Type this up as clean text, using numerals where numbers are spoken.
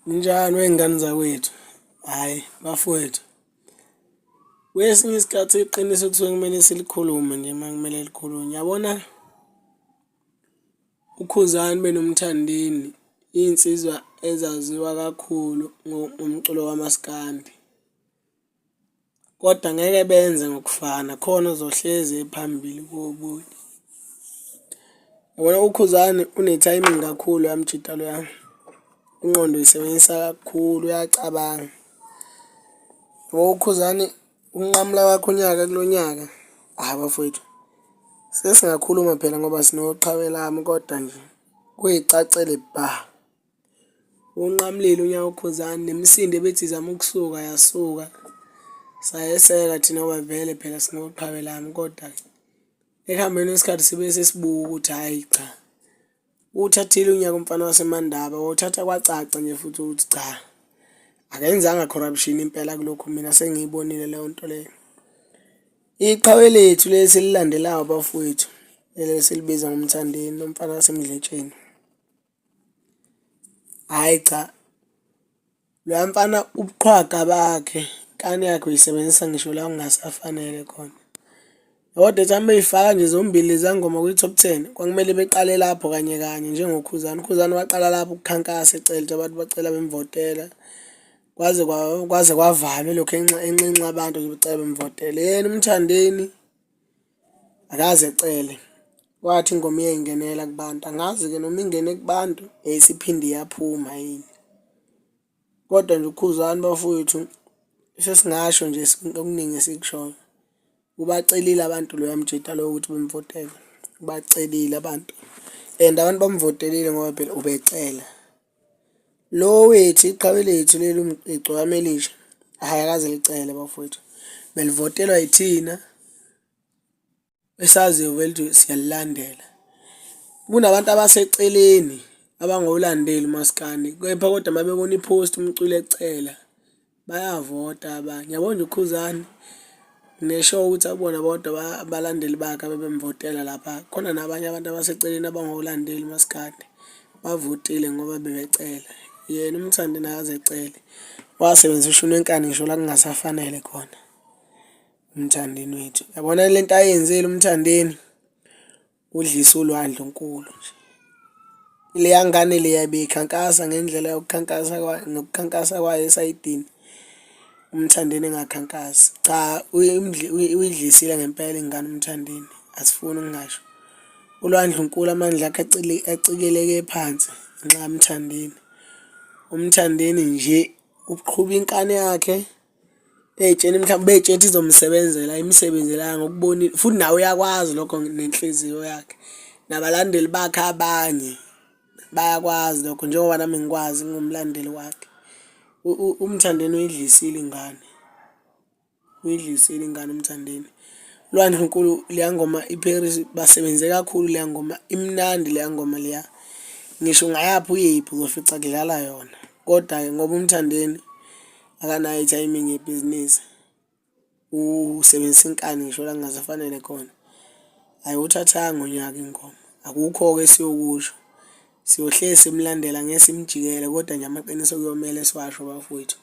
Ninjani wey'ngane zakwethu? Hhayi bafowethu, kwesinye isikhathi iqiniso kusuke kumele silikhulume nje uma kumele likhulunywe. Uyabona uKhuzani benoMthandeni iy'nsizwa ezaziwa kakhulu ngomculo kamaskandi, kodwa ngeke benze ngokufana khona ozohlezi ephambili komunye. Uyabona uKhuzani une-timing kakhulu loya mjita loya, ingqondo uyisebenzisa kakhulu uyacabanga. Yabo uKhuzani ukunqamula kwakhe unyaka kulo nyaka, hhayi bafowethu sesingakhuluma phela ngoba sinoqhawe lami kodwa nje kuyicacele bha. Uwunqamulile unyaka uKhuzani nemisindo ebethi izama ukusuka yasuka. Sayeseka thina ngoba vele phela singoqhawe lami kodwa-ke ekuhambeni kwesikhathi sibe sesibuka ukuthi hhayi cha, uwuthathile unyaka umfana waseMandaba wawuthatha kwacaca nje futhi ukuthi cha, akenzanga corruption impela kulokhu mina sengiyibonile leyo nto leyo. Iqhawe lethu leli esililandelayo bafowethu, leli esilibiza ngoMthandeni umfana waseMdletsheni. Hhayi cha, loya mfana ubuqhwaga bakhe inkani yakhe uyisebenzisa ngisho la kungasafanele khona. Yabo that time bey'faka nje zombili leza ngoma kwi-top ten, kwakumele beqale lapho kanye kanye njengoKhuzani. UKhuzani waqala lapho ukukhankasa ecela ukuthi abantu bacela bemvotela kwaze kwaze kwavalwa elokhu enxenxa abantu nje becela bemvotele. Yena uMthandeni akaze ecele. Wathi ingoma iyayingenela kubantu, angazi-ke noma ingene kubantu yayisiphinde iyaphuma yini. Kodwa nje uKhuzani bafowethu sesingasho nje okuningi esikushoyo. Ubacelile abantu loya mjita loyo ukuthi bemvotele, ubacelile abantu and abantu bamvotelile ngoba phela ubecela. Lo wethu iqhawe lethu leli iGcokama Elisha, hhayi akaze elicele bafowethu, belivotelwa yithina. Esaziyo vele ukuthi siyalilandela. Kunabantu abaseceleni abangawulandeli umaskandi, kepha kodwa uma bebona i-post umculo ecela bayavota abanye. Yabo nje uKhuzani ngisho ukuthi akubona bodwa abalandeli bakhe abebemvotela lapha, khona nabanye abantu abaseceleni abangawulandeli umaskandi bavotile ngoba bebecela. Yena uMthandeni akaze ecele, wasebenzisa ushuni wenkani ngisho la kungasafanele khona. UMthandeni wethu. Yabona le nto ayenzile uMthandeni, udlisa ulwandle onkulu nje. Leya ngane leya ibikhankasa ngendlela yokukhankasa nokukhankasa kwayo esayidini, uMthandeni engakhankasi. Cha, uyidlisile ngempela ingane uMthandeni, asifuni ukungasho. ULwandle unkulu amandla akhe acikeleke phansi ngenxa kaMthandeni. UMthandeni nje uqhuba inkani yakhe. Ey'tshela mhlawumbe ubey'tshela ukuthi izomsebenzela ayimsebenzelanga ukubonile futhi nawe uyakwazi lokho nenhliziyo yakhe. Nabalandeli bakhe abanye bayakwazi lokho njengoba nami ngikwazi ngingumlandeli wakhe. UMthandeni uyidlisile ingane, uyidlisile ingane uMthandeni. Lwandle Nkulu leya ngoma i-Paris basebenze kakhulu leya ngoma imnandi leya ngoma leya. Ngisho ungayaphi uyephi uzofica kudlala yona, koda-ke ngoba uMthandeni akanayo i-timing yebhizinisi, usebenzisa inkani ngisho la kungasafanele khona. Ayiwuthathanga unyaka ingoma, akukho-ke esiyokusho, siyohlezi simlandela ngeke simjikele kodwa nje amaqiniso kuyomele siwasho bafowethu.